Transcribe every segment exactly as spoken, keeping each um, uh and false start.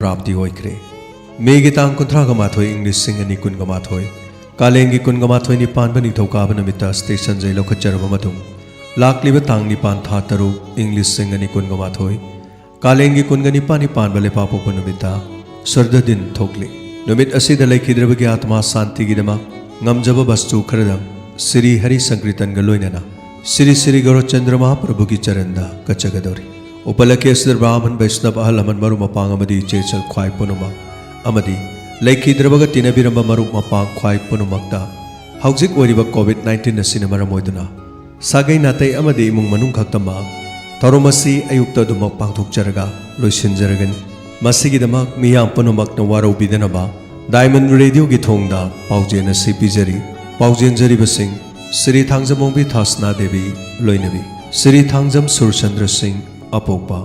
ꯄ꯭ꯔꯥꯞꯇꯤ ꯑꯣꯏꯈ꯭ꯔꯦ꯫ ꯃꯦꯒꯤ ꯇꯥꯡ ꯀꯨꯟꯊ꯭ꯔꯥꯒ ꯃꯥꯊꯣꯏ, ꯏꯪ ꯂꯤꯁꯤꯡ ꯑꯅꯤ ꯀꯨꯟꯒ ꯃꯥꯊꯣꯏ, ꯀꯥꯂꯦꯟꯒꯤ ꯀꯨꯟꯒ ꯃꯥꯊꯣꯏꯅꯤ ꯄꯥꯟꯕ ꯅꯤꯡꯊꯧꯀꯥꯕ ꯅꯨꯃꯤꯠꯇ ꯁ꯭ꯇꯦꯁꯟꯖꯩ ꯂꯧꯈꯠꯆꯔꯕ ꯃꯇꯨꯡ, ꯂꯥꯛꯂꯤꯕ ꯇꯥꯡ ꯅꯤꯄꯥꯟ ꯊꯥ ꯇꯔꯨꯛ, ꯏꯪ ꯂꯤꯁꯤꯡ ꯑꯅꯤ ꯀꯨꯟꯒ ꯃꯥꯊꯣꯏ, ꯀꯥꯂꯦꯟꯒꯤ ꯀꯨꯟꯒ ꯅꯤꯄꯥꯟꯅꯤ ꯄꯥꯟꯕ ꯂꯩꯄꯥꯛꯄꯣꯛꯄ ꯅꯨꯃꯤꯠꯇ ꯁ꯭ꯔꯗ ꯗꯤꯟ ꯊꯣꯛꯂꯤ꯫ ꯅꯨꯃꯤꯠ ꯑꯁꯤꯗ ꯂꯩꯈꯤꯗ꯭ꯔꯕꯒꯤ ꯑꯥꯇꯃꯥ ꯁꯥꯟꯇꯤꯒꯤꯗꯃꯛ ꯉꯝꯖꯕ ꯕꯁꯇꯨ ꯈꯔꯗꯪ ꯁ꯭ꯔꯤ ꯍꯔꯤ ꯁꯪꯀ꯭ꯔꯤꯇꯟꯒ ꯂꯣꯏꯅꯅ ꯁ꯭ꯔꯤ ꯁ꯭ꯔꯤ ꯒꯧꯔꯆꯟꯗ꯭ꯔ ꯃꯍꯥꯄ꯭ꯔꯚꯨꯒꯤ ꯆꯔꯟꯗ ꯀꯠꯆꯒꯗꯧꯔꯤ꯫ ꯎꯄꯂꯛꯀꯤ ꯑꯁꯤꯗ ꯕ꯭ꯔꯥꯍꯃꯟ, ꯕꯩꯁꯅꯕ, ꯑꯍꯜ ꯂꯃꯟ, ꯃꯔꯨꯞ ꯃꯄꯥꯡ ꯑꯃꯗꯤ ꯏꯆꯦ ꯏꯆꯜ ꯈ꯭ꯋꯥꯏ ꯄꯨꯝꯅꯃꯛ ꯑꯃꯗꯤ ꯂꯩꯈꯤꯗ꯭ꯔꯕꯒ ꯇꯤꯟꯅꯕꯤꯔꯝꯕ ꯃꯔꯨꯞ ꯃꯄꯥꯡ ꯈ꯭ꯋꯥꯏ ꯄꯨꯝꯅꯃꯛꯇ ꯍꯧꯖꯤꯛ ꯑꯣꯏꯔꯤꯕ ꯀꯣꯚꯤꯗ ꯅꯥꯏꯟꯇꯤꯟ ꯑꯁꯤꯅ ꯃꯔꯝ ꯑꯣꯏꯗꯨꯅ ꯁꯥꯒꯩ ꯅꯥꯇꯩ ꯑꯃꯗꯤ ꯏꯃꯨꯡ ꯃꯅꯨꯡ ꯈꯛꯇꯃꯛ ꯊꯧꯔꯝ ꯑꯁꯤ ꯑꯌꯨꯛꯇ ꯑꯗꯨꯃꯛ ꯄꯥꯡꯊꯣꯛꯆꯔꯒ ꯂꯣꯏꯁꯤꯟꯖꯔꯒꯅꯤ꯫ ꯃꯁꯤꯒꯤꯗꯃꯛ ꯃꯤꯌꯥꯝ ꯄꯨꯝꯅꯃꯛꯅ ꯋꯥꯔꯧꯕꯤꯗꯅꯕ ꯗꯥꯏꯃꯟ ꯔꯦꯗꯤꯑꯣꯒꯤ ꯊꯣꯡꯗ ꯄꯥꯎꯖꯦꯜ ꯑꯁꯤ ꯄꯤꯖꯔꯤ꯫ ꯄꯥꯎꯖꯦꯟꯖꯔꯤꯕꯁꯤꯡ: ꯁ꯭ꯔꯤ ꯊꯥꯡꯖꯝ ꯑꯣꯡꯕꯤ ꯊꯥꯁꯅꯥ ꯗꯦꯕꯤ ꯂꯣꯏꯅꯕꯤ, ꯁ꯭ꯔꯤ ꯊꯥꯡꯖꯝ ꯁꯨꯔꯆꯟꯗ꯭ꯔ ꯁꯤꯡ ꯑꯄꯣꯛꯄ,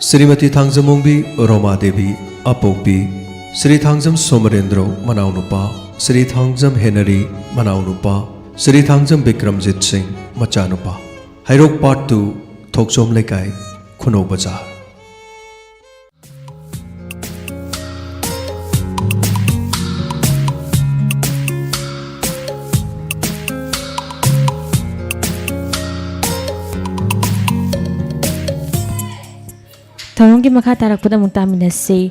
ꯁ꯭ꯔꯤꯃꯇꯤ ꯊꯥꯡꯖꯝ ꯑꯣꯡꯕꯤ ꯔꯣꯃꯥ ꯗꯦꯕꯤ ꯑꯄꯣꯛꯄꯤ, ꯁ꯭ꯔꯤ ꯊꯥꯡꯖꯝ ꯁꯣꯃꯔꯦꯟꯗ꯭ꯔꯣ ꯃꯅꯥꯎꯅꯨꯄꯥ, ꯁ꯭ꯔꯤ ꯊꯥꯡꯖꯝ ꯍꯦꯅꯔꯤ ꯃꯅꯥꯎꯅꯨꯄꯥ, ꯁ꯭ꯔꯤ ꯊꯥꯡꯖꯝ ꯕꯤꯀ꯭ꯔꯝꯖꯤꯠ ꯁꯤꯡ ꯃꯆꯥꯅꯨꯄꯥ꯫ ꯍꯩꯔꯣꯛ ꯄꯥꯔꯠ ꯇꯨ, ꯊꯣꯛꯆꯣꯝ ꯂꯩꯀꯥꯏ, ꯈꯨꯅꯧ ꯕꯖꯥꯔ꯫ ꯊꯧꯔꯝꯒꯤ ꯃꯈꯥ ꯇꯥꯔꯛꯄꯗ ꯑꯃꯨꯛ ꯇꯥꯃꯤꯟꯅꯁꯤ꯫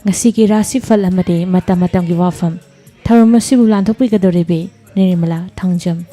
ꯉꯁꯤꯒꯤ ꯔꯥꯁꯤꯐꯜ ꯑꯃꯗꯤ ꯃꯇꯝ ꯃꯇꯝꯒꯤ ꯋꯥꯐꯝ꯫ ꯊꯧꯔꯝ ꯑꯁꯤꯕꯨ ꯂꯥꯟꯊꯣꯛꯄꯤꯒꯗꯧꯔꯤꯕꯤ Nirmala Thangjam.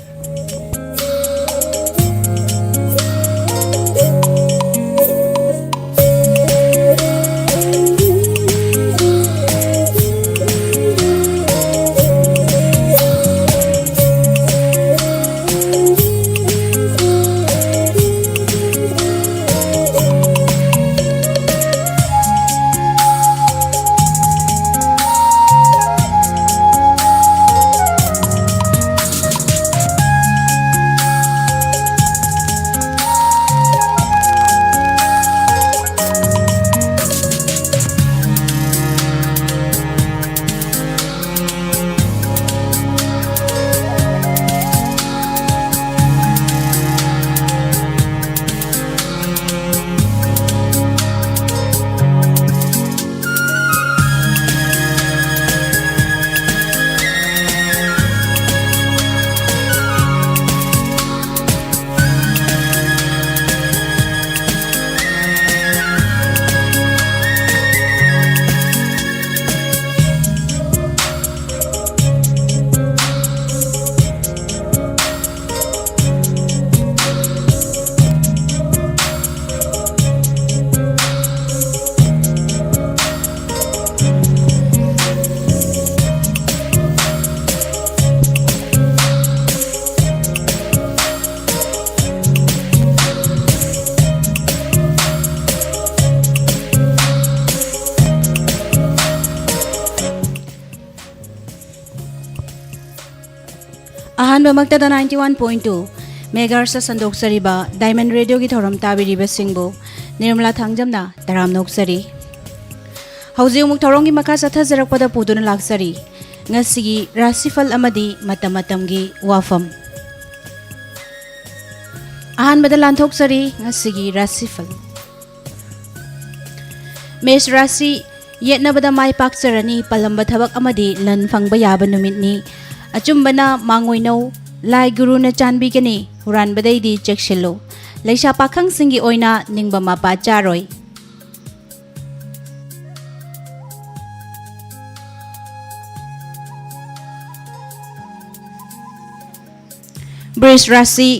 ꯗꯃꯛꯇꯗ ninety one point two megahertz ꯁꯟꯗꯣꯛꯆꯔꯤꯕ Diamond Radio ꯒꯤ ꯊꯧꯔꯝ ꯇꯥꯕꯤꯔꯤꯕꯁꯤꯡꯕꯨ ꯅꯤꯔꯃꯂꯥ ꯊꯥꯡꯖꯝꯅ ꯇꯔꯥꯝꯅ ꯑꯣꯛꯆꯔꯤ꯫ ꯍꯧꯖꯤꯛ ꯑꯃꯨꯛ ꯊꯧꯔꯝꯒꯤ ꯃꯈꯥ ꯆꯠꯊꯖꯔꯛꯄꯗ ꯄꯨꯗꯨꯅ ꯂꯥꯛꯆꯔꯤ ꯉꯁꯤꯒꯤ ꯔꯥꯁꯤꯐꯜ ꯑꯃꯗꯤ ꯃꯇꯝ ꯃꯇꯝꯒꯤ ꯋꯥꯐꯝ꯫ ꯑꯍꯥꯟꯕꯗ ꯂꯥꯟꯊꯣꯛꯆꯔꯤ ꯉꯁꯤꯒꯤ ꯔꯥꯁꯤꯐꯜ꯫ ꯃꯦꯁ ꯔꯥꯁꯤ ꯌꯦꯠꯅꯕꯗ ꯃꯥꯏ ꯄꯥꯛꯆꯔꯅꯤ꯫ ꯄꯜꯂꯝꯕ ꯊꯕꯛ ꯑꯃꯗꯤ ꯂꯟ ꯐꯪꯕ ꯌꯥꯕ ꯅꯨꯃꯤꯠꯅꯤ꯫ ꯑꯆꯨꯝꯕꯅ ꯃꯥꯡꯑꯣꯏꯅꯧ꯫ ꯂꯥꯏ ꯒꯨꯔꯨꯅ ꯆꯥꯟꯕꯤꯒꯅꯤ꯫ ꯍꯨꯔꯥꯟꯕꯗꯩꯗꯤ ꯆꯦꯛꯁꯤꯜꯂꯨ꯫ ꯂꯩꯁꯥ ꯄꯥꯈꯪꯁꯤꯡꯒꯤ ꯑꯣꯏꯅ ꯅꯤꯡꯕ ꯃꯄꯥ ꯆꯥꯔꯣꯏ꯫ ꯕ꯭ꯔꯤꯖ ꯔꯥꯁꯤ,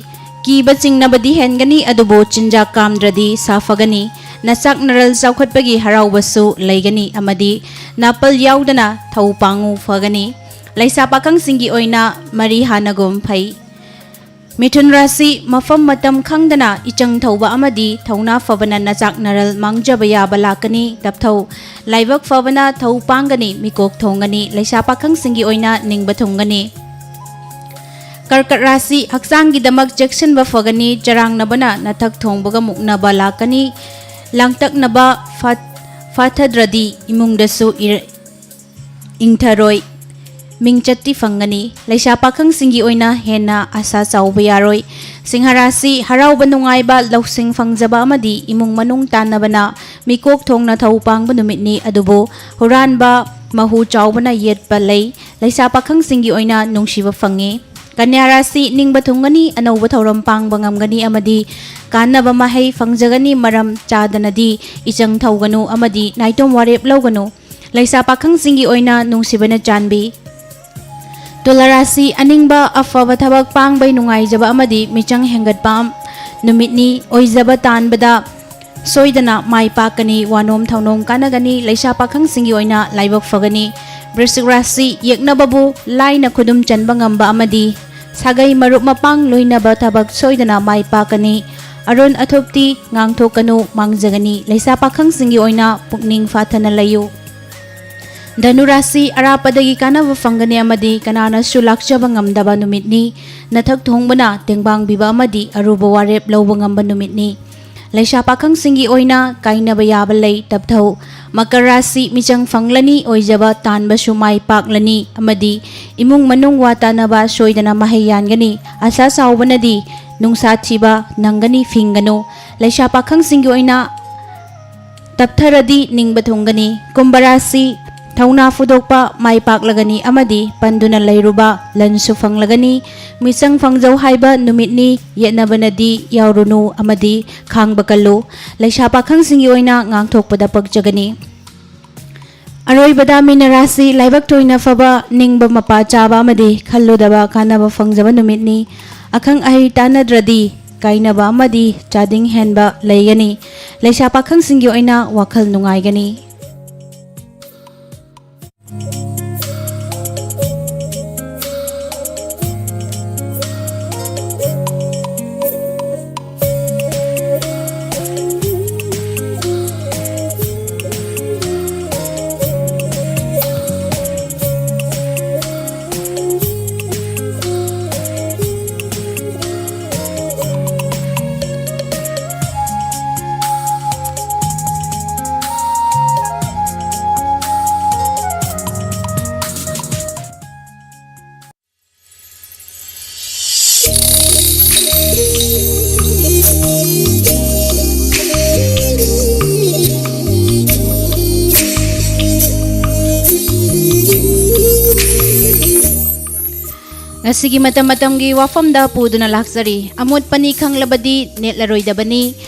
ꯀꯤꯕ ꯆꯤꯡꯅꯕꯗꯤ ꯍꯦꯟꯒꯅꯤ, ꯑꯗꯨꯕꯨ ꯆꯤꯟꯖꯥꯛ ꯀꯥꯝꯗ꯭ꯔꯗꯤ ꯁꯥ ꯐꯒꯅꯤ꯫ ꯅꯆꯥꯛ ꯅꯔꯜ ꯆꯥꯎꯈꯠꯄꯒꯤ ꯍꯔꯥꯎꯕꯁꯨ ꯂꯩꯒꯅꯤ ꯑꯃꯗꯤ ꯅꯥꯄꯜ ꯌꯥꯎꯗꯅ ꯊꯧ ꯄꯥꯡꯉꯨ ꯐꯒꯅꯤ꯫ ꯂꯩꯁꯥ ꯄꯥꯈꯪꯁꯤꯡꯒꯤ ꯑꯣꯏꯅ ꯃꯔꯤ ꯍꯥꯟꯅꯒꯨꯝ ꯐꯩ꯫ ꯃꯤꯊꯨꯟ ꯔꯥꯁꯤ, ꯃꯐꯝ ꯃꯇꯝ ꯈꯪꯗꯅ ꯏꯆꯪ ꯊꯧꯕ ꯑꯃꯗꯤ ꯊꯧꯅꯥ ꯐꯕꯅ ꯅꯆꯥꯛ ꯅꯔꯜ ꯃꯥꯡꯖꯕ ꯌꯥꯕ ꯂꯥꯛꯀꯅꯤ꯫ ꯇꯞꯊꯧ꯫ ꯂꯥꯏꯕꯛ ꯐꯕꯅ ꯊꯧ ꯄꯥꯡꯒꯅꯤ, ꯃꯤꯀꯣꯛ ꯊꯣꯡꯒꯅꯤ꯫ ꯂꯩꯁꯥ ꯄꯥꯈꯪꯁꯤꯡꯒꯤ ꯑꯣꯏꯅ ꯅꯤꯡꯕ ꯊꯨꯡꯒꯅꯤ꯫ ꯀꯔꯀꯠ ꯔꯥꯁꯤ, ꯍꯛꯆꯥꯡꯒꯤꯗꯃꯛ ꯆꯦꯛꯁꯤꯟꯕ ꯐꯒꯅꯤ꯫ ꯆꯔꯥꯡꯅꯕꯅ ꯅꯊꯛ ꯊꯣꯡꯕꯒ ꯃꯨꯛꯅꯕ ꯂꯥꯛꯀꯅꯤ꯫ ꯂꯥꯡꯇꯛꯅꯕ ꯐꯥ-, ꯐꯥꯊꯗ꯭ꯔꯗꯤ ꯏꯃꯨꯡꯗꯁꯨ ꯏꯔ-, ꯏꯪꯊꯔꯣꯏ꯫ ꯃꯤꯡꯆꯠꯇꯤ ꯐꯪꯒꯅꯤ꯫ ꯂꯩꯁꯥ ꯄꯥꯈꯪꯁꯤꯡꯒꯤ ꯑꯣꯏꯅ ꯍꯦꯟꯅ ꯑꯁꯥ ꯆꯥꯎꯕ ꯌꯥꯔꯣꯏ꯫ ꯁꯤꯡꯍ ꯔꯥꯁꯤ, ꯍꯔꯥꯎꯕ ꯅꯨꯡꯉꯥꯏꯕ, ꯂꯧꯁꯤꯡ ꯐꯪꯖꯕ ꯑꯃꯗꯤ ꯏꯃꯨꯡ ꯃꯅꯨꯡ ꯇꯥꯟꯅꯕꯅ ꯃꯤꯀꯣꯛ ꯊꯣꯡꯅ ꯊꯧ ꯄꯥꯡꯕ ꯅꯨꯃꯤꯠꯅꯤ, ꯑꯗꯨꯕꯨ ꯍꯨꯔꯥꯟꯕ ꯃꯍꯨ ꯆꯥꯎꯕꯅ ꯌꯦꯠꯄ ꯂꯩ꯫ ꯂꯩꯁꯥ ꯄꯥꯈꯪꯁꯤꯡꯒꯤ ꯑꯣꯏꯅ ꯅꯨꯡꯁꯤꯕ ꯐꯪꯉꯤ꯫ ꯀꯟꯌꯥ ꯔꯥꯁꯤ, ꯅꯤꯡꯕ ꯊꯨꯡꯒꯅꯤ, ꯑꯅꯧꯕ ꯊꯧꯔꯝ ꯄꯥꯡꯕ ꯉꯝꯒꯅꯤ ꯑꯃꯗꯤ ꯀꯥꯟꯅꯕ ꯃꯍꯩ ꯐꯪꯖꯒꯅꯤ꯫ ꯃꯔꯝ ꯆꯥꯗꯅꯗꯤ ꯏꯆꯪ ꯊꯧꯒꯅꯨ ꯑꯃꯗꯤ ꯅꯥꯏꯇꯣꯝ ꯋꯥꯔꯦꯞ ꯂꯧꯒꯅꯨ꯫ ꯂꯩꯁꯥ ꯄꯥꯈꯪꯁꯤꯡꯒꯤ ꯑꯣꯏꯅ ꯅꯨꯡꯁꯤꯕꯅ ꯆꯥꯟꯕꯤ꯫ ꯇꯨꯂꯥ ꯔꯥꯁꯤ, ꯑꯅꯤꯡꯕ ꯑꯐꯕ ꯊꯕꯛ ꯄꯥꯡꯕꯩ ꯅꯨꯡꯉꯥꯏꯖꯕ ꯑꯃꯗꯤ ꯃꯤꯆꯪ ꯍꯦꯟꯒꯠꯄ ꯑꯝ-, ꯅꯨꯃꯤꯠꯅꯤ꯫ ꯑꯣꯏꯖꯕ ꯇꯥꯟꯕꯗ ꯁꯣꯏꯗꯅ ꯃꯥꯏ ꯄꯥꯛꯀꯅꯤ꯫ ꯋꯥꯅꯣꯝ ꯊꯧꯅꯣꯝ ꯀꯥꯟꯅꯒꯅꯤ꯫ ꯂꯩꯁꯥ ꯄꯥꯈꯪꯁꯤꯡꯒꯤ ꯑꯣꯏꯅ ꯂꯥꯏꯕꯛ ꯐꯒꯅꯤ꯫ ꯕ꯭ꯔꯤꯁꯤꯛ ꯔꯥꯁꯤ, ꯌꯦꯛꯅꯕꯕꯨ ꯂꯥꯏꯅ ꯈꯨꯗꯨꯝ ꯆꯟꯕ ꯉꯝꯕ ꯑꯃꯗꯤ ꯁꯥꯒꯩ ꯃꯔꯨꯞ ꯃꯄꯥꯡ ꯂꯣꯏꯅꯕ ꯊꯕꯛ ꯁꯣꯏꯗꯅ ꯃꯥꯏ ꯄꯥꯛꯀꯅꯤ꯫ ꯑꯔꯣꯟ ꯑꯊꯨꯞꯇꯤ ꯉꯥꯡꯊꯣꯛꯀꯅꯨ, ꯃꯥꯡꯖꯒꯅꯤ꯫ ꯂꯩꯁꯥ ꯄꯥꯈꯪꯁꯤꯡꯒꯤ ꯑꯣꯏꯅ ꯄꯨꯛꯅꯤꯡ ꯐꯥꯊꯅ ꯂꯩꯌꯨ꯫ ꯙꯅꯨ ꯔꯥꯁꯤ, ꯑꯔꯥꯞꯄꯗꯒꯤ ꯀꯥꯟꯅꯕ ꯐꯪꯒꯅꯤ ꯑꯃꯗꯤ ꯀꯅꯥꯅꯁꯨ ꯂꯥꯛꯆꯕ ꯉꯝꯗꯕ ꯅꯨꯃꯤꯠꯅꯤ꯫ ꯅꯊꯛ ꯊꯣꯡꯕꯅ ꯇꯦꯡꯕꯥꯡꯕꯤꯕ ꯑꯃꯗꯤ ꯑꯔꯨꯕ ꯋꯥꯔꯦꯞ ꯂꯧꯕ ꯉꯝꯕ ꯅꯨꯃꯤꯠꯅꯤ꯫ ꯂꯩꯁꯥ ꯄꯥꯈꯪꯁꯤꯡꯒꯤ ꯑꯣꯏꯅ ꯀꯥꯏꯅꯕ ꯌꯥꯕ ꯂꯩ, ꯇꯞꯊꯧ꯫ ꯃꯀꯔ ꯔꯥꯁꯤ, ꯃꯤꯆꯪ ꯐꯪꯂꯅꯤ, ꯑꯣꯏꯖꯕ ꯇꯥꯟꯕꯁꯨ ꯃꯥꯏ ꯄꯥꯛꯂꯅꯤ ꯑꯃꯗꯤ ꯏꯃꯨꯡ ꯃꯅꯨꯡ ꯋꯥ ꯇꯥꯅꯕ ꯁꯣꯏꯗꯅ ꯃꯍꯩ ꯌꯥꯟꯒꯅꯤ꯫ ꯑꯁꯥ ꯆꯥꯎꯕꯅꯗꯤ ꯅꯨꯡꯁꯥ ꯊꯤꯕ ꯅꯪꯒꯅꯤ, ꯐꯤꯡꯒꯅꯨ꯫ ꯂꯩꯁꯥ ꯄꯥꯈꯪꯁꯤꯡꯒꯤ ꯑꯣꯏꯅ ꯇꯞꯊꯔꯗꯤ ꯅꯤꯡꯕ ꯊꯨꯡꯒꯅꯤ꯫ ꯀꯨꯝꯚ ꯔꯥꯁꯤ, ꯊꯧꯅꯥ ꯐꯨꯗꯣꯛꯄ ꯃꯥꯏ ꯄꯥꯛꯂꯒꯅꯤ ꯑꯃꯗꯤ ꯄꯟꯗꯨꯅ ꯂꯩꯔꯨꯕ ꯂꯟꯁꯨ ꯐꯪꯂꯒꯅꯤ꯫ ꯃꯤꯆꯪ ꯐꯪꯖꯧ ꯍꯥꯏꯕ ꯅꯨꯃꯤꯠꯅꯤ, ꯌꯦꯠꯅꯕꯅꯗꯤ ꯌꯥꯎꯔꯨꯅꯨ ꯑꯃꯗꯤ ꯈꯥꯡꯕ ꯀꯜꯂꯨ꯫ ꯂꯩꯁꯥ ꯄꯥꯈꯪꯁꯤꯡꯒꯤ ꯑꯣꯏꯅ ꯉꯥꯡꯊꯣꯛꯄꯗ ꯄꯛꯆꯒꯅꯤ꯫ ꯑꯔꯣꯏꯕꯗ ꯃꯤꯅ ꯔꯥꯁꯤ, ꯂꯥꯏꯕꯛ ꯊꯣꯏꯅ ꯐꯕ, ꯅꯤꯡꯕ ꯃꯄꯥ ꯆꯥꯕ ꯑꯃꯗꯤ ꯈꯜꯂꯨꯗꯕ ꯀꯥꯟꯅꯕ ꯐꯪꯖꯕ ꯅꯨꯃꯤꯠꯅꯤ꯫ ꯑꯈꯪ ꯑꯍꯩ ꯇꯥꯟꯅꯗ꯭ꯔꯗꯤ ꯀꯥꯏꯅꯕ ꯑꯃꯗꯤ ꯆꯥꯗꯤꯡ ꯍꯦꯟꯕ ꯂꯩꯒꯅꯤ꯫ ꯂꯩꯁꯥ ꯄꯥꯈꯪꯁꯤꯡꯒꯤ ꯑꯣꯏꯅ ꯋꯥꯈꯜ ꯅꯨꯡꯉꯥꯏꯒꯅꯤ꯫ ꯉꯁꯤꯒꯤ ꯃꯇꯝ ꯃꯇꯝꯒꯤ ꯋꯥꯐꯝꯗ ꯄꯨꯗꯨꯅ ꯂꯥꯛꯆꯔꯤ꯫ ꯑꯃꯣꯠꯄꯅꯤ ꯈꯪꯂꯕꯗꯤ ꯅꯦꯠꯂꯔꯣꯏꯗꯕꯅꯤ꯫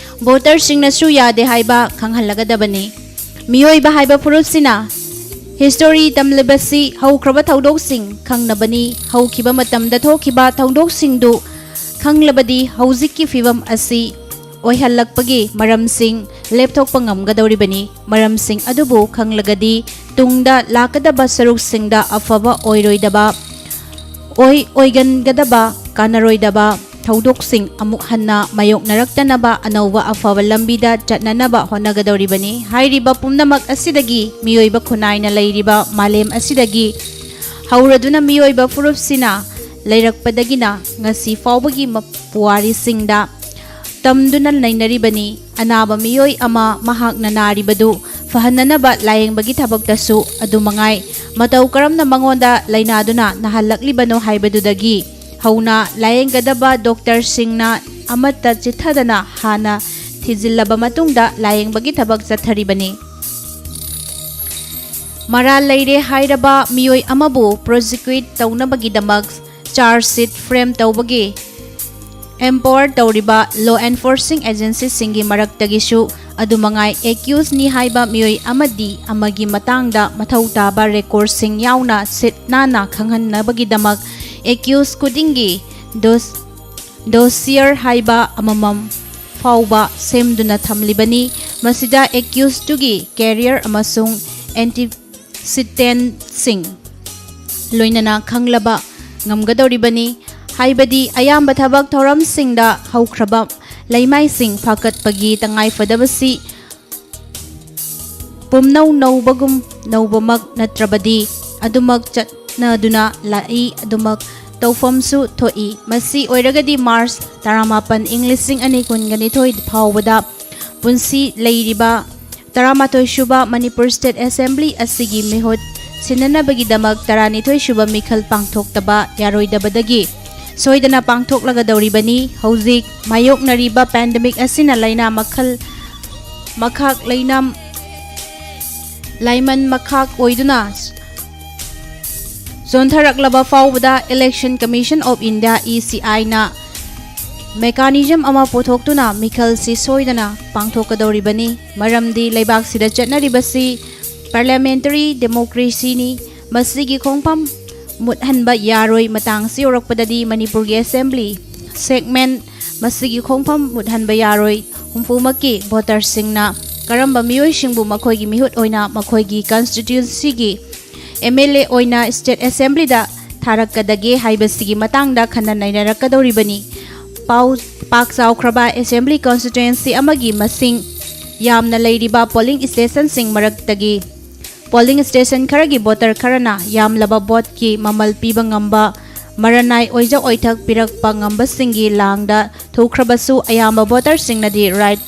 ꯚꯣꯇꯔꯁꯤꯡꯅꯁꯨ ꯌꯥꯗꯦ ꯍꯥꯏꯕ ꯈꯪꯍꯜꯂꯒꯗꯕꯅꯤ꯫ ꯃꯤꯑꯣꯏꯕ ꯍꯥꯏꯕ ꯐꯨꯔꯨꯞꯁꯤꯅ ꯍꯤꯁꯇꯣꯔꯤ ꯇꯝꯂꯤꯕꯁꯤ ꯍꯧꯈ꯭ꯔꯕ ꯊꯧꯗꯣꯛꯁꯤꯡ ꯈꯪꯅꯕꯅꯤ꯫ ꯍꯧꯈꯤꯕ ꯃꯇꯝꯗ ꯊꯣꯛꯈꯤꯕ ꯊꯧꯗꯣꯛꯁꯤꯡꯗꯨ ꯈꯪꯂꯕꯗꯤ ꯍꯧꯖꯤꯛꯀꯤ ꯐꯤꯕꯝ ꯑꯁꯤ ꯑꯣꯏꯍꯜꯂꯛꯄꯒꯤ ꯃꯔꯝꯁꯤꯡ ꯂꯦꯞꯊꯣꯛꯄ ꯉꯝꯒꯗꯧꯔꯤꯕꯅꯤ꯫ ꯃꯔꯝꯁꯤꯡ ꯑꯗꯨꯕꯨ ꯈꯪꯂꯒꯗꯤ ꯇꯨꯡꯗ ꯂꯥꯛꯀꯗꯕ ꯁꯔꯨꯛꯁꯤꯡꯗ ꯑꯐꯕ ꯑꯣꯏꯔꯣꯏꯗꯕ, ꯑꯣꯏ-, ꯑꯣꯏꯒꯟꯒꯗꯕ, ꯀꯥꯟꯅꯔꯣꯏꯗꯕ, ꯊꯧꯗꯣꯛꯁꯤꯡ ꯑꯃꯨꯛ ꯍꯟꯅ ꯃꯥꯌꯣꯛꯅꯔꯛꯇꯅꯕ ꯑꯅꯧꯕ ꯑꯐꯕ ꯂꯝꯕꯤꯗ ꯆꯠꯅꯅꯕ ꯍꯣꯠꯅꯒꯗꯧꯔꯤꯕꯅꯤ꯫ ꯍꯥꯏꯔꯤꯕ ꯄꯨꯝꯅꯃꯛ ꯑꯁꯤꯗꯒꯤ ꯃꯤꯑꯣꯏꯕ ꯈꯨꯟꯅꯥꯏꯅ ꯂꯩꯔꯤꯕ ꯃꯥꯂꯦꯝ ꯑꯁꯤꯗꯒꯤ ꯍꯧꯔꯗꯨꯅ ꯃꯤꯑꯣꯏꯕ ꯐꯨꯔꯨꯞꯁꯤꯅ ꯂꯩꯔꯛꯄꯗꯒꯤꯅ ꯉꯁꯤ ꯐꯥꯎꯕꯒꯤ ꯃ-, ꯄꯨꯋꯥꯔꯤꯁꯤꯡꯗ ꯇꯝꯗꯨꯅ ꯅꯩꯅꯔꯤꯕꯅꯤ꯫ ꯑꯅꯥꯕ ꯃꯤꯑꯣꯏ ꯑꯃ ꯃꯍꯥꯛꯅ ꯅꯥꯔꯤꯕꯗꯨ ꯐꯍꯟꯅꯅꯕ ꯂꯥꯌꯦꯡꯕꯒꯤ ꯊꯕꯛꯇꯁꯨ ꯑꯗꯨꯃꯉꯥꯏ ꯃꯇꯧ ꯀꯔꯝꯅ ꯃꯉꯣꯟꯗ ꯂꯥꯏꯅꯥꯗꯨꯅ ꯅꯥꯍꯜꯂꯛꯂꯤꯕꯅꯣ ꯍꯥꯏꯕꯗꯨꯗꯒꯤ ꯍꯧꯅ ꯂꯥꯌꯦꯡꯒꯗꯕ ꯗꯣꯛꯇꯔꯁꯤꯡꯅ ꯑꯃꯠꯇ ꯆꯤꯠꯊꯗꯅ ꯍꯥꯟꯅ ꯊꯤꯖꯤꯜꯂꯕ ꯃꯇꯨꯡꯗ ꯂꯥꯌꯦꯡꯕꯒꯤ ꯊꯕꯛ ꯆꯠꯊꯔꯤꯕꯅꯤ꯫ ꯃꯔꯥꯜ ꯂꯩꯔꯦ ꯍꯥꯏꯔꯕ ꯃꯤꯑꯣꯏ ꯑꯃꯕꯨ ꯄ꯭ꯔꯣꯁꯤꯀ꯭ꯌꯨꯠ ꯇꯧꯅꯕꯒꯤꯗꯃꯛ ꯆꯥꯔꯖ ꯁꯤꯠ ꯐ꯭ꯔꯦꯝ ꯇꯧꯕꯒꯤ ꯑꯦꯝꯄꯥꯋꯔ ꯇꯧꯔꯤꯕ ꯂꯣ ꯑꯦꯟꯐꯣꯔꯁꯤꯡ ꯑꯦꯖꯦꯟꯁꯤꯁꯤꯡꯒꯤ ꯃꯔꯛꯇꯒꯤꯁꯨ ꯑꯗꯨꯃꯉꯥꯏ ꯑꯦꯀ꯭ꯌꯨꯁꯅꯤ ꯍꯥꯏꯕ ꯃꯤꯑꯣꯏ ꯑꯃꯗꯤ ꯑꯃꯒꯤ ꯃꯇꯥꯡꯗ ꯃꯊꯧ ꯇꯥꯕ ꯔꯦꯀꯣꯔꯗꯁꯤꯡ ꯌꯥꯎꯅ ꯁꯤꯠ ꯅꯥꯟꯅ ꯈꯪꯍꯟꯅꯕꯒꯤꯗꯃꯛ ꯑꯦꯀ꯭ꯌꯨꯁ ꯈꯨꯗꯤꯡꯒꯤ ꯗꯣꯁ-, ꯗꯣꯁꯤꯌꯔ ꯍꯥꯏꯕ ꯑꯃꯃꯝ ꯐꯥꯎꯕ ꯁꯦꯝꯗꯨꯅ ꯊꯝꯂꯤꯕꯅꯤ꯫ ꯃꯁꯤꯗ ꯑꯦꯀ꯭ꯌꯨꯁꯇꯨꯒꯤ ꯀꯦꯔꯤꯌꯔ ꯑꯃꯁꯨꯡ ꯑꯦꯟꯇꯤꯁꯤꯇꯦꯟꯁꯤꯡ ꯂꯣꯏꯅꯅ ꯈꯪꯂꯕ ꯉꯝꯒꯗꯧꯔꯤꯕꯅꯤ꯫ ꯍꯥꯏꯕꯗꯤ ꯑꯌꯥꯝꯕ ꯊꯕꯛ ꯊꯧꯔꯝꯁꯤꯡꯗ ꯍꯧꯈ꯭ꯔꯕ ꯂꯩꯃꯥꯏꯁꯤꯡ ꯐꯥꯀꯠꯄꯒꯤ ꯇꯉꯥꯏꯐꯗꯕꯁꯤ ꯄꯨꯝꯅꯧ ꯅꯧꯕꯒꯨꯝ ꯅꯧꯕꯃꯛ ꯅꯠꯇ꯭ꯔꯕꯗꯤ ꯑꯗꯨꯃꯛ ꯆꯠꯅꯗꯨꯅ ꯂꯥꯛꯏ, ꯑꯗꯨꯃꯛ ꯇꯧꯐꯝꯁꯨ ꯊꯣꯛꯏ꯫ ꯃꯁꯤ ꯑꯣꯏꯔꯒꯗꯤ ꯃꯥꯔꯆ ꯇꯔꯥꯃꯥꯄꯟ, ꯏꯪ ꯂꯤꯁꯤꯡ ꯑꯅꯤ ꯀꯨꯟꯒ ꯅꯤꯊꯣꯏ ꯐꯥꯎꯕꯗ ꯄꯨꯟꯁꯤ ꯂꯩꯔꯤꯕ ꯇꯔꯥꯃꯥꯊꯣꯏ ꯁꯨꯕ ꯃꯅꯤꯄꯨꯔ ꯁ꯭ꯇꯦꯠ ꯑꯦꯁꯦꯝꯕ꯭ꯂꯤ ꯑꯁꯤꯒꯤ ꯃꯤꯍꯨꯠ ꯁꯤꯟꯅꯅꯕꯒꯤꯗꯃꯛ ꯇꯔꯥꯅꯤꯊꯣꯏ ꯁꯨꯕ ꯃꯤꯈꯜ ꯄꯥꯡꯊꯣꯛꯇꯕ ꯌꯥꯔꯣꯏꯗꯕꯗꯒꯤ ꯁꯣꯏꯗꯅ ꯄꯥꯡꯊꯣꯛꯂꯒꯗꯧꯔꯤꯕꯅꯤ꯫ ꯍꯧꯖꯤꯛ ꯃꯥꯌꯣꯛꯅꯔꯤꯕ ꯄꯦꯟꯗꯦꯃꯤꯛ ꯑꯁꯤꯅ ꯂꯥꯏꯅꯥ ꯃꯈꯜ ꯃꯈꯥꯛ ꯂꯩꯅꯥ ꯂꯥꯏꯃꯟ ꯃꯈꯥꯛ ꯑꯣꯏꯗꯨꯅ ꯆꯣꯟꯊꯔꯛꯂꯕ ꯐꯥꯎꯕꯗ Election Commission of India, E C I ꯅ mechanism ꯑꯃ ꯄꯨꯊꯣꯛꯇꯨꯅ ꯃꯤꯈꯜꯁꯤ ꯁꯣꯏꯗꯅ ꯄꯥꯡꯊꯣꯛꯀꯗꯧꯔꯤꯕꯅꯤ꯫ ꯃꯔꯝꯗꯤ ꯂꯩꯕꯥꯛꯁꯤꯗ ꯆꯠꯅꯔꯤꯕꯁꯤ parliamentary democracy ꯅꯤ꯫ ꯃꯁꯤꯒꯤ ꯈꯣꯡꯐꯝ ꯃꯨꯠꯍꯟꯕ ꯌꯥꯔꯣꯏ꯫ ꯃꯇꯥꯡꯁꯤ ꯌꯧꯔꯛꯄꯗꯗꯤ ꯃꯅꯤꯄꯨꯔꯒꯤ ꯑꯦꯁꯦꯝꯕ꯭ꯂꯤ segment ꯃꯁꯤꯒꯤ ꯈꯣꯡꯐꯝ ꯃꯨꯠꯍꯟꯕ ꯌꯥꯔꯣꯏ꯫ ꯍꯨꯝꯐꯨꯃꯛꯀꯤ ꯚꯣꯇꯔꯁꯤꯡꯅ ꯀꯔꯝꯕ ꯃꯤꯑꯣꯏꯁꯤꯡꯕꯨ ꯃꯈꯣꯏꯒꯤ ꯃꯤꯍꯨꯠ ꯑꯣꯏꯅ ꯃꯈꯣꯏꯒꯤ constituency ꯒꯤ M L A ꯑꯣꯏꯅ ꯁ꯭ꯇꯦꯠ ꯑꯦꯁꯦꯝꯕ꯭ꯂꯤꯗ ꯊꯥꯔꯛꯀꯗꯒꯦ ꯍꯥꯏꯕꯁꯤꯒꯤ ꯃꯇꯥꯡꯗ ꯈꯟꯅ ꯅꯩꯅꯔꯛꯀꯗꯧꯔꯤꯕꯅꯤ꯫ ꯄꯥꯎ ꯄꯥꯛ ꯆꯥꯎꯈ꯭ꯔꯕ assembly constituency ꯑꯃꯒꯤ ꯃꯁꯤꯡ ꯌꯥꯝꯅ ꯂꯩꯔꯤꯕ polling stationꯁꯤꯡ ꯃꯔꯛꯇꯒꯤ polling station ꯈꯔꯒꯤ voter ꯈꯔꯅ ꯌꯥꯝꯂꯕ voteꯀꯤ ꯃꯃꯜ ꯄꯤꯕ ꯉꯝꯕ ꯃꯔꯅꯥꯏ ꯑꯣꯏꯖ ꯑꯣꯏꯊꯛ ꯄꯤꯔꯛꯄ ꯉꯝꯕꯁꯤꯡꯒꯤ ꯂꯥꯡꯗ ꯊꯨꯈ꯭ꯔꯕꯁꯨ, ꯑꯌꯥꯝꯕ voterꯁꯤꯡꯅꯗꯤ right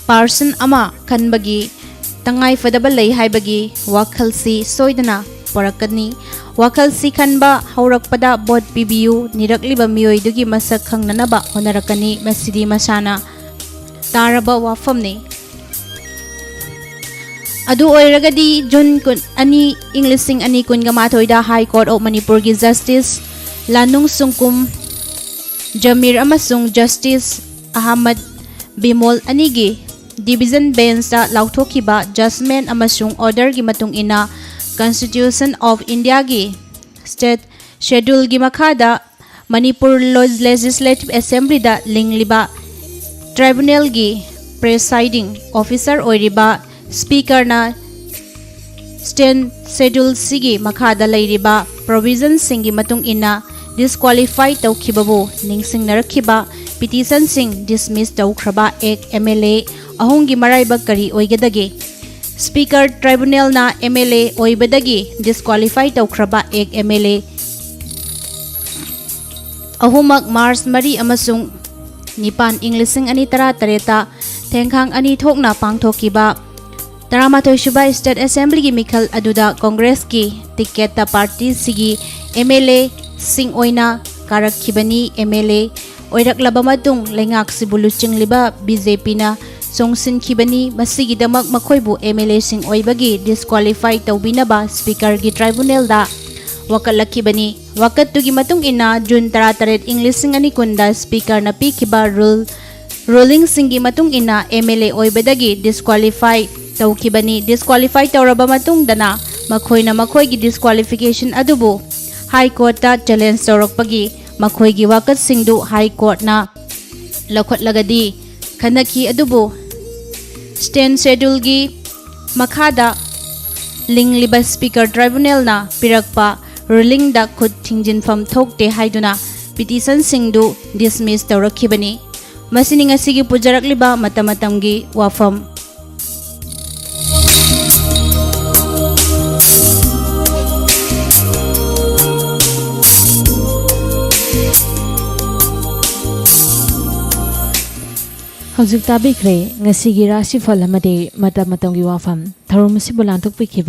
person ꯑꯃ ꯈꯟꯕꯒꯤ ꯇꯉꯥꯏ ꯐꯗꯕ ꯂꯩ ꯍꯥꯏꯕꯒꯤ ꯋꯥꯈꯜꯁꯤ ꯁꯣꯏꯗꯅ ꯄꯣꯔꯛꯀꯅꯤ꯫ ꯋꯥꯈꯜꯁꯤ ꯈꯟꯕ ꯍꯧꯔꯛꯄꯗ vote ꯄꯤꯕꯤꯌꯨ꯫ ꯅꯤꯔꯛꯂꯤꯕ ꯃꯤꯑꯣꯏꯗꯨꯒꯤ ꯃꯁꯛ ꯈꯪꯅꯅꯕ ꯍꯣꯠꯅꯔꯛꯀꯅꯤ꯫ ꯃꯁꯤꯗꯤ ꯃꯁꯥꯅ ꯇꯥꯔꯕ ꯋꯥꯐꯝꯅꯤ꯫ ꯑꯗꯨ ꯑꯣꯏꯔꯒꯗꯤ June ꯀꯨꯟ, ꯑꯅꯤ, ꯏꯪ ꯂꯤꯁꯤꯡ ꯑꯅꯤ ꯀꯨꯟꯒ ꯃꯥꯊꯣꯏꯗ High Court of ꯃꯅꯤꯄꯨꯔꯒꯤ Justice ꯂꯥꯅꯨꯡ ꯁꯨꯡꯀꯨꯝ ꯖꯃꯤꯔ ꯑꯃꯁꯨꯡ Justice ꯑꯍꯃꯗ ꯕꯤꯃꯣꯜ ꯑꯅꯤꯒꯤ division benchꯇ ꯂꯥꯎꯊꯣꯛꯈꯤꯕ judgment ꯑꯃꯁꯨꯡ orderꯒꯤ ꯃꯇꯨꯡ ꯏꯟꯅ Constitution of Indiaꯒꯤ state scheduleꯒꯤ ꯃꯈꯥꯗ ꯃꯅꯤꯄꯨꯔ ꯂꯣ-, Legislative Assemblyꯗ ꯂꯤꯡꯂꯤꯕ tribunalꯒꯤ presiding officer ꯑꯣꯏꯔꯤꯕ speakerꯅ state scheduleꯁꯤꯒꯤ ꯃꯈꯥꯗ ꯂꯩꯔꯤꯕ provisionꯁꯤꯡꯒꯤ ꯃꯇꯨꯡ ꯏꯟꯅ disqualify ꯇꯧꯈꯤꯕꯕꯨ ꯅꯤꯡꯁꯤꯡꯅꯔꯛꯈꯤꯕ petitionꯁꯤꯡ dismiss ꯇꯧꯈ꯭ꯔꯕ ex MLA ꯑꯍꯨꯝꯒꯤ ꯃꯔꯥꯏꯕꯛ ꯀꯔꯤ ꯑꯣꯏꯒꯗꯒꯦ? Speaker tribunalꯅ MLA ꯑꯣꯏꯕꯗꯒꯤ disqualify ꯇꯧꯈ꯭ꯔꯕ ex MLA ꯑꯍꯨꯝꯃꯛ March ꯃꯔꯤ ꯑꯃꯁꯨꯡ ꯅꯤꯄꯥꯟ, ꯏꯪ ꯂꯤꯁꯤꯡ ꯑꯅꯤ ꯇꯔꯥꯇꯔꯦꯠꯇ ꯊꯦꯡꯈꯥꯡ ꯑꯅꯤ ꯊꯣꯛꯅ ꯄꯥꯡꯊꯣꯛꯈꯤꯕ ꯇꯔꯥꯃꯥꯊꯣꯏ ꯁꯨꯕ State Assemblyꯒꯤ ꯃꯤꯈꯜ ꯑꯗꯨꯗ Congressꯀꯤ ticketꯇ partyꯁꯤꯒꯤ MLAꯁꯤꯡ ꯑꯣꯏꯅ ꯀꯥꯔꯛꯈꯤꯕꯅꯤ꯫ MLA ꯑꯣꯏꯔꯛꯂꯕ ꯃꯇꯨꯡ ꯂꯩꯉꯥꯛꯁꯤꯕꯨ ꯂꯨꯆꯤꯡꯂꯤꯕ BJPꯅ ꯆꯣꯡꯁꯤꯟꯈꯤꯕꯅꯤ꯫ ꯃꯁꯤꯒꯤꯗꯃꯛ ꯃꯈꯣꯏꯕꯨ MLAꯁꯤꯡ ꯑꯣꯏꯕꯒꯤ disqualify ꯇꯧꯕꯤꯅꯕ Speakerꯒꯤ tribunalꯗ ꯋꯥꯀꯠꯂꯛꯈꯤꯕꯅꯤ꯫ ꯋꯥꯀꯠꯇꯨꯒꯤ ꯃꯇꯨꯡ ꯏꯟꯅ June ꯇꯔꯥꯇꯔꯦꯠ, ꯏꯪ ꯂꯤꯁꯤꯡ ꯑꯅꯤ ꯀꯨꯟꯗ Speakerꯅ ꯄꯤꯈꯤꯕ rule, rulingꯁꯤꯡꯒꯤ ꯃꯇꯨꯡ ꯏꯟꯅ MLA ꯑꯣꯏꯕꯗꯒꯤ disqualify ꯇꯧꯈꯤꯕꯅꯤ꯫ Disqualify ꯇꯧꯔꯕ ꯃꯇꯨꯡꯗꯅ ꯃꯈꯣꯏꯅ ꯃꯈꯣꯏꯒꯤ disqualification ꯑꯗꯨꯕꯨ High Courtꯇ challenge ꯇꯧꯔꯛꯄꯒꯤ ꯃꯈꯣꯏꯒꯤ ꯋꯥꯀꯠꯁꯤꯡꯗꯨ High Courtꯅ ꯂꯧꯈꯠꯂꯒꯗꯤ ꯈꯟꯅꯈꯤ꯫ ꯑꯗꯨꯕꯨ state scheduleꯒꯤ ꯃꯈꯥꯗ ꯂꯤꯡꯂꯤꯕ Speaker tribunalꯅ ꯄꯤꯔꯛꯄ rulingꯗ ꯈꯨꯠ ꯊꯤꯡꯖꯤꯟꯐꯝ ꯊꯣꯛꯇꯦ ꯍꯥꯏꯗꯨꯅ ꯄꯤꯇꯤꯁꯟꯁꯤꯡꯗꯨ ꯗꯤꯁꯃꯤꯁ ꯇꯧꯔꯛꯈꯤꯕꯅꯤ꯫ ꯃꯁꯤꯅꯤ ꯉꯁꯤꯒꯤ ꯄꯨꯖꯔꯛꯂꯤꯕ ꯃꯇꯝ ꯃꯇꯝꯒꯤ ꯋꯥꯐꯝ꯫ ꯍꯧꯖꯤꯛ ꯇꯥꯕꯤꯈ꯭ꯔꯦ ꯉꯁꯤꯒꯤ ꯔꯥꯁꯤꯐꯜ ꯑꯃꯗꯤ ꯃꯇꯝ ꯃꯇꯝꯒꯤ ꯋꯥꯐꯝ꯫ ꯊꯧꯔꯝ ꯑꯁꯤꯕꯨ ꯂꯥꯟꯊꯣꯛꯄꯤꯈꯤꯕ